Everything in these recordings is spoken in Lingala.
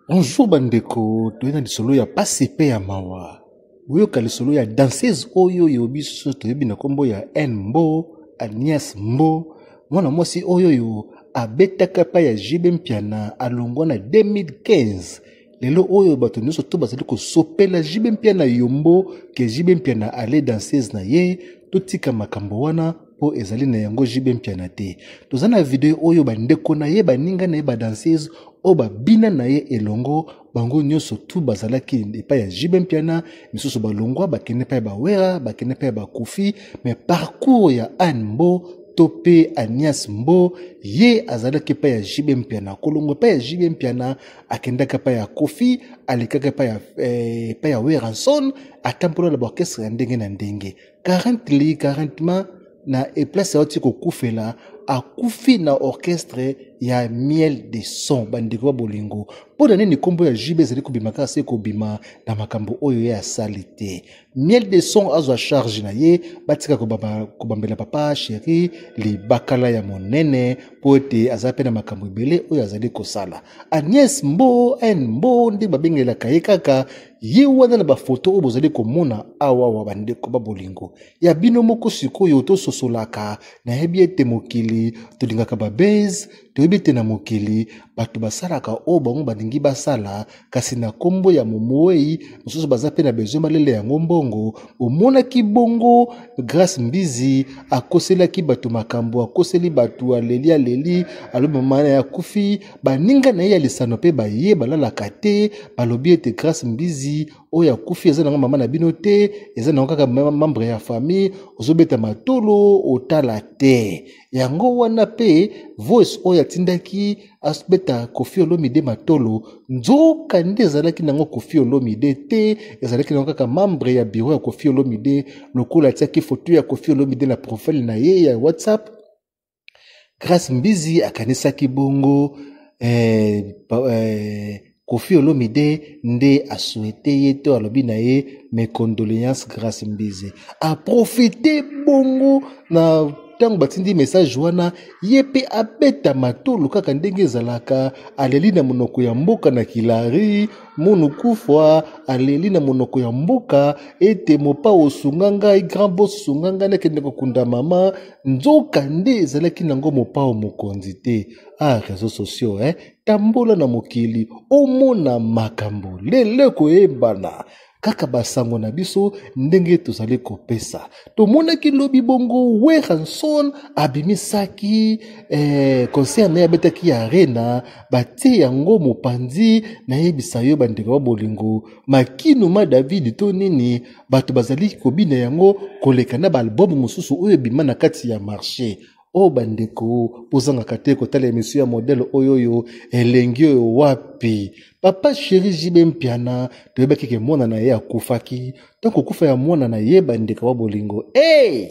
Bonjour bandeko, toye na lisolo ya pasi pe ya mawa. Boyoka lisolo ya danseuse oyo oyo biso toyebi na nkombo ya N Mbo, Agnès Mbo, mwana mwasi oyo oyo abetaka epai ya JB Mpiana alongwa na 2015. Lelo oyo bato nyonso to bazali kosopela JB Mpiana yombo ke JB Mpiana ale danseuse na ye. Totika makambo wana mpo ezali na yango JB Mpiana te. Toza na video oyo bandeko na ye, baninga na ye, ba danseuse oyo babina na ye elongo, bango nyonso tu bazalaki epai ya JB Mpiana, misusu balongwa bakende epai ya bawera, bakende epai ya bakofi. Mais parcours ya Anne Mbo to mpe Agnès Mbo, ye azalaki epai ya JB Mpiana. Kolongwa epai ya JB Mpiana akendaki epai ya Kofi, alekaki epai ya Werrason, atambola na baorchestre ya ndenge na ndenge. 40 40 na place auti kokufela, akufi na orchestre ya Miel de Son. Bandeko ba bolingo, mpo na nini nkombo ya JB ezali kobima kaka se kobima na makambo oyo ye asali te? Miel de Son azwa charge na ye, batika kobambela papa chéri libakala ya monene, mpo ete aza mpe na makambo ebele oyo azali kosala. Agnès Mbo, N Mbo nde babengelaka ye kaka ye wana na bafoto oyo bozali komona awa wa bandeko ba bolingo ya bino moko. Sikoyo tososolaka, nayebi ete mokili tolingaka babase, toyebi ete na mokili bato basalaka oyo bango balingi basala, kasi na nkombo ya momowei mosusu baza mpe na besoin balele yango mbongo. Omonaki bongo Grâce Mbizi akoselaki bato makambo, akoseli bato, aleli aleli, alobi mama na ye akufi. Baninga na ye ya lisano mpe baye balalaka te, balobi ete Grâce Mbizi oyo akufi eza nango mama na bino te, eza nango kaka membre ya famille, ozobeta matolo otala te. Yango wana mpe voice oyo atindaki abeta Koffi Olomide matolo, nzoka nde ezalaki nango Koffi Olomide te, ezalaki nango kaka membre ya bureau ya Koffi Olomide. Lokola atiaki foto ya Koffi Olomide na profile na ye ya WhatsApp, Grâce Mbizi akanisaki bongo Koffi Olomide nde asouhaite ye to alobi na ye mes condoléances. Grâce Mbizi aprofite bongo na ntango batindi message wana, ye mpe abeta matolo kaka ndenge ezalaka, aleli na monoko ya mboka na kilari munu kufwa, aleli na monoko ya mboka ete mopao osunga ngai, grand boss sunga ngai nakende kokunda mama. Nzoka nde ezalaki nango mopao mokonzi te. Ah, réseaux sociaux, tambola na mokili omona makambo lelo koyebana kaka basango na biso ndenge tozali kopesa. Tomonaki lobi bongo Werrason abimisaki concert na ye abetaki ya Arena, batie yango mopanzi. Nayebisa yo bandeko ba bolingo, makino ma David to nini, bato bazali kobina yango koleka na baalbum mosusu oyo ebima na kati ya marché. Oyo bandeko bozangaka te kotala emission ya modèle oyo oyo elengi oyo wapi papa chéri JB Mpiana. Toyebaki ke mwana na ye akufaki, ntango kokufa ya mwana na ye, bandeko wa bolingo, hey!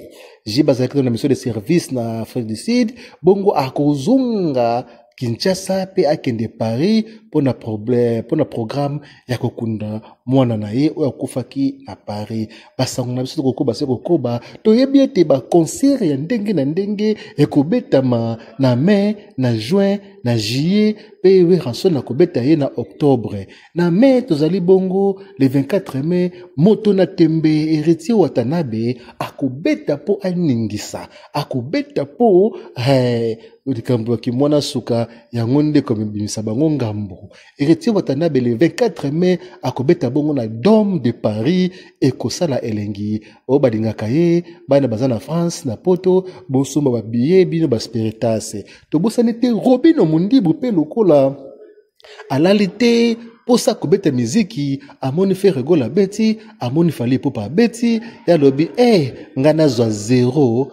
JB azalaki na mission de service na Afrique du Sud, bongo akozonga Kinshasa mpe akende Paris mpona problème, mpona programme ya kokunda mwana na ye oyo akufaki na Paris. Basango na biso tokokoba se kokoba, toyebi ete baconcert ya ndenge na ndenge ekobetama na mai, na juin, na juillet, mpe Werrason akobeta ye na octobre. Na mai tozali bongo le 24 mai, moto na tembe Héritier Watanabe akobeta mpo aningisa, akobeta mpo likambo ya kimwana suka yango nde komibimisa bango ngambo. Héritier Watanabe le 24 mai akobeta bongo na Dome de Paris, ekosala elengi. Oyo balingaka ye, bana baza na France na poto, bosomba babiye bino baspiritas. Tobosani te Robino Mundibu mpe lokola alali te mposa kobeta miziki, amoni Ferre Gola abeti, amoni Fally Ipupa abeti, ye alobi ngai nazwa zero.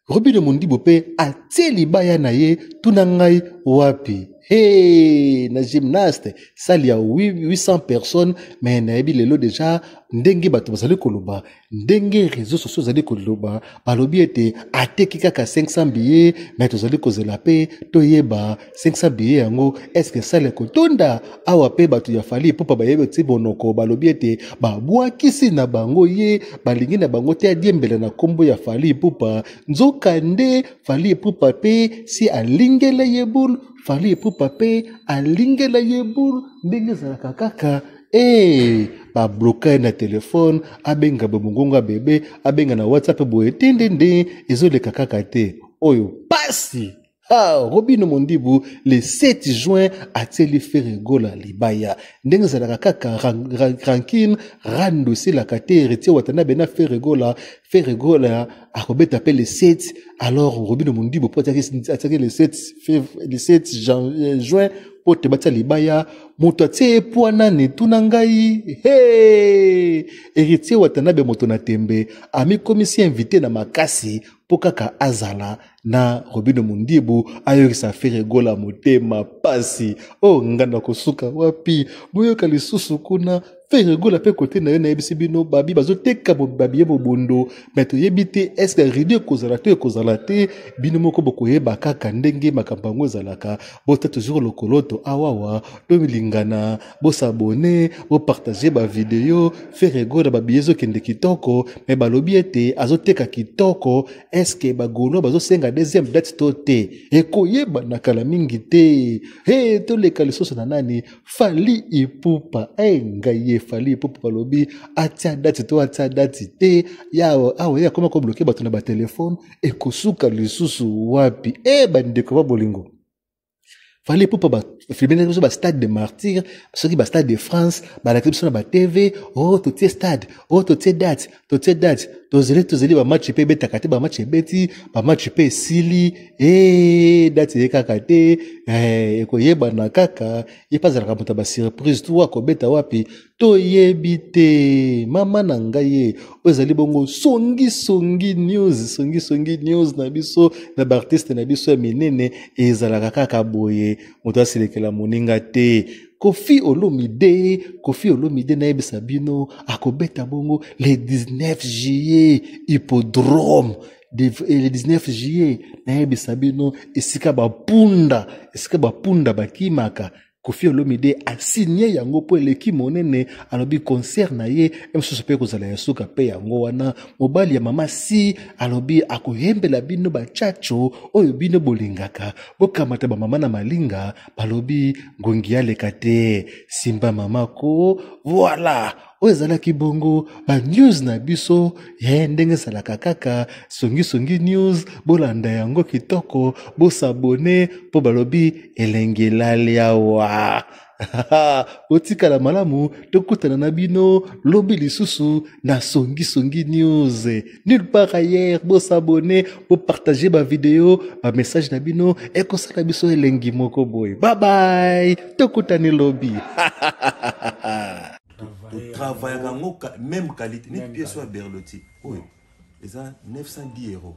Robino Mundibu mpe atie libaya na ye, tuna ngai wapi? Hey, na gymnaste, salle ya 800 personnes, mais nayebi lelo déjà. ndenge bato bazali koloba, ndenge réseau sociaux ezali koloba, balobi ete ateki kaka 500 billets, mais tozali kozela mpe toyeba 500 billets yango eske sale ekotonda. Awa mpe bato ya Fally Ipupa bayebi ti bonoko, balobi ete babwakisi na bango ye, balingi na bango te adiembela na nkombo ya Fally Ipupa. Nzoka nde Fally Ipupa mpe si alingela ye boule, Fally Ipupa mpe alingela ye boule, ndenge ezalaka kaka. Hey, babloka ye na telefone, abenga boye mongongo ya bebe, abenga na WhatsApp boye tindindi, ezoleka kaka te. Oyo pasi. Ah, Robino Mondibu le 7 juin atieli Ferre Gola libaya. Ndenge ezalaka kaka rancune rando esilaka te. Héritier Watanabe na Ferre Gola, Ferre Gola akobeta pe le 7. Alors Robino Mondibu po atiaki le 7 le 7 juin po te batia libaya, moto atie ye pwa nani tuna ngai. Hey! Héritier Watanabe moto na tembe amikomisi invité na makasi po kaka azala na Robino Mondibu ayokisa Ferre Gola motema pasi. Oh, nganda kosuka wapi? Boyoka lisusu kuna Ferre Gola pe kote na ye, nayebisi bino babi bazoteka babiye mobondo, mais toyebi te est-ce que rideau ekozala to ekozala te. Bino moko bokoyeba kaka ndenge makambo yango ezalaka. Bota toujours lokoloto awawa, tomilingana, bosabone, bopartage ba video. Ferre Gola babiye ezokende kitoko, mais balobi ete azoteka kitoko. Est-ce que ba Gaulois bazosenga deuxième date to te? Ekoyebana kala mingi te. Hey, toleka lisusu na nani? Fally Ipupa. Hey, ngai ye Fally Ipupa balobi atia date to atia date te. Ya awa ye akoma ko bloquer bato na ba téléphone, ekosuka lisusu wapi? Eh, bandeko ba bolingo. Fally Ipupa ba filmer na biso ba stade de martyr, soki ba stade de France, balakisi biso na ba TV, oh totie stade, oh totie date, totie date, tozeli tozeli ba match pe ebetaka te, ba match ebeti, ba match pe esili, eh date ye kaka te, eh ekoyebana kaka, ye pe azalaka moto ya ba surprise, tu akobeta wapi, toyebi te. Mama na ngai ye, oyo ezali bongo songi songi news, songi songi news na biso na ba artiste na biso ya minene, ezalaka kaka boye, moto aselekela moninga te. Koffi Olomide, Koffi Olomide nayebisa bino akobeta bongo le 19 juillet hippodrome. Le 19 juillet nayebisa bino esika bapunda, esika bapunda bakimaka. Koffi Olomide a signé yango po eleki monene, alobi concert na ye mosusu pe kozala ya suka pe yango wana. Mobali ya mama si alobi akoyembela bino ba tchatcho oyo bino bolingaka, bokamata ba mama na malinga, balobi ngongi aleka te, simba mama ko. Voilà, oyo ezalaki bongo ba news na biso ye ndenge ezalaka kaka songi songi news, bolanda yango kitoko, bosabone po balobi elengi elali awa. Botikala malamu, tokutana na bino lobi lisusu na songi songi news. Nulle part ailleurs, bosabone, bopartage ba video, ba message na bino ekosala biso elengi moko boye. Bye bye, tokutani lobi. Totravaillaka yango même qualité neti pièce oyo ya Berlotti oyo eza 910 euros.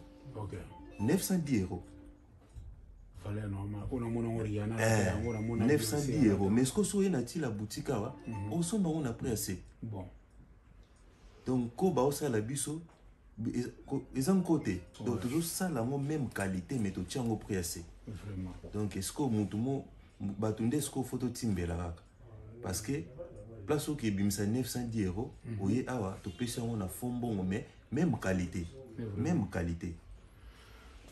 910 euros. Valeur normale. Oyo namona yango Rihanna, yango namona 910 euros. Mais est-ce que soki na ti la boutique awa, osomba yango na prix ya se. Bon. Donc ko baosala biso eza nko te. Donc tozosala yango même qualité mais totia yango prix ya se. Vraiment. Donc est-ce que mutu mo bato nde est-ce que faut totimbela kaka? Parce que place oyo ebimisa 910 euros, oye awa topesi yango na fond mbongo mais même qualité. Même qualité.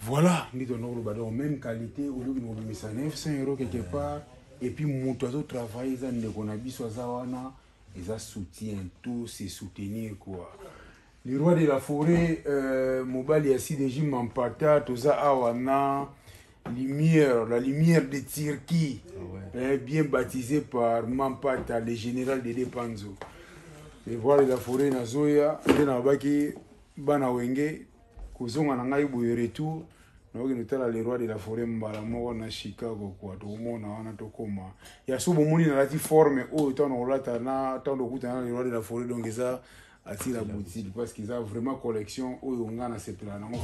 Voilà, ndi tondokoloba donc même qualité oyoki kobimisa 900 euros quelque part et puis moto azo travailler eza ndeko na biso aza wana, eza soutien, tout c'est soutenir quoi. Le roi de la forêt, mobali ya CDJ Mampata, toza awa na lumière, la lumière de Turquie, bien baptisé par Mampata, le général de Depanzo. Le roi de la forêt nazoya, nde na baki bana wenge kozonga na ngai boye retour nayoki notala le roi de la forêt mbala moko na Chicago quoi, tokomona wana tokoma ya so bomoni nalati forme oyo ntango nakolata na ntango tokutana na le roi de la forêt, donc eza ati la boutique parce qu'ils ont vraiment collection oyo nga na sepela nango.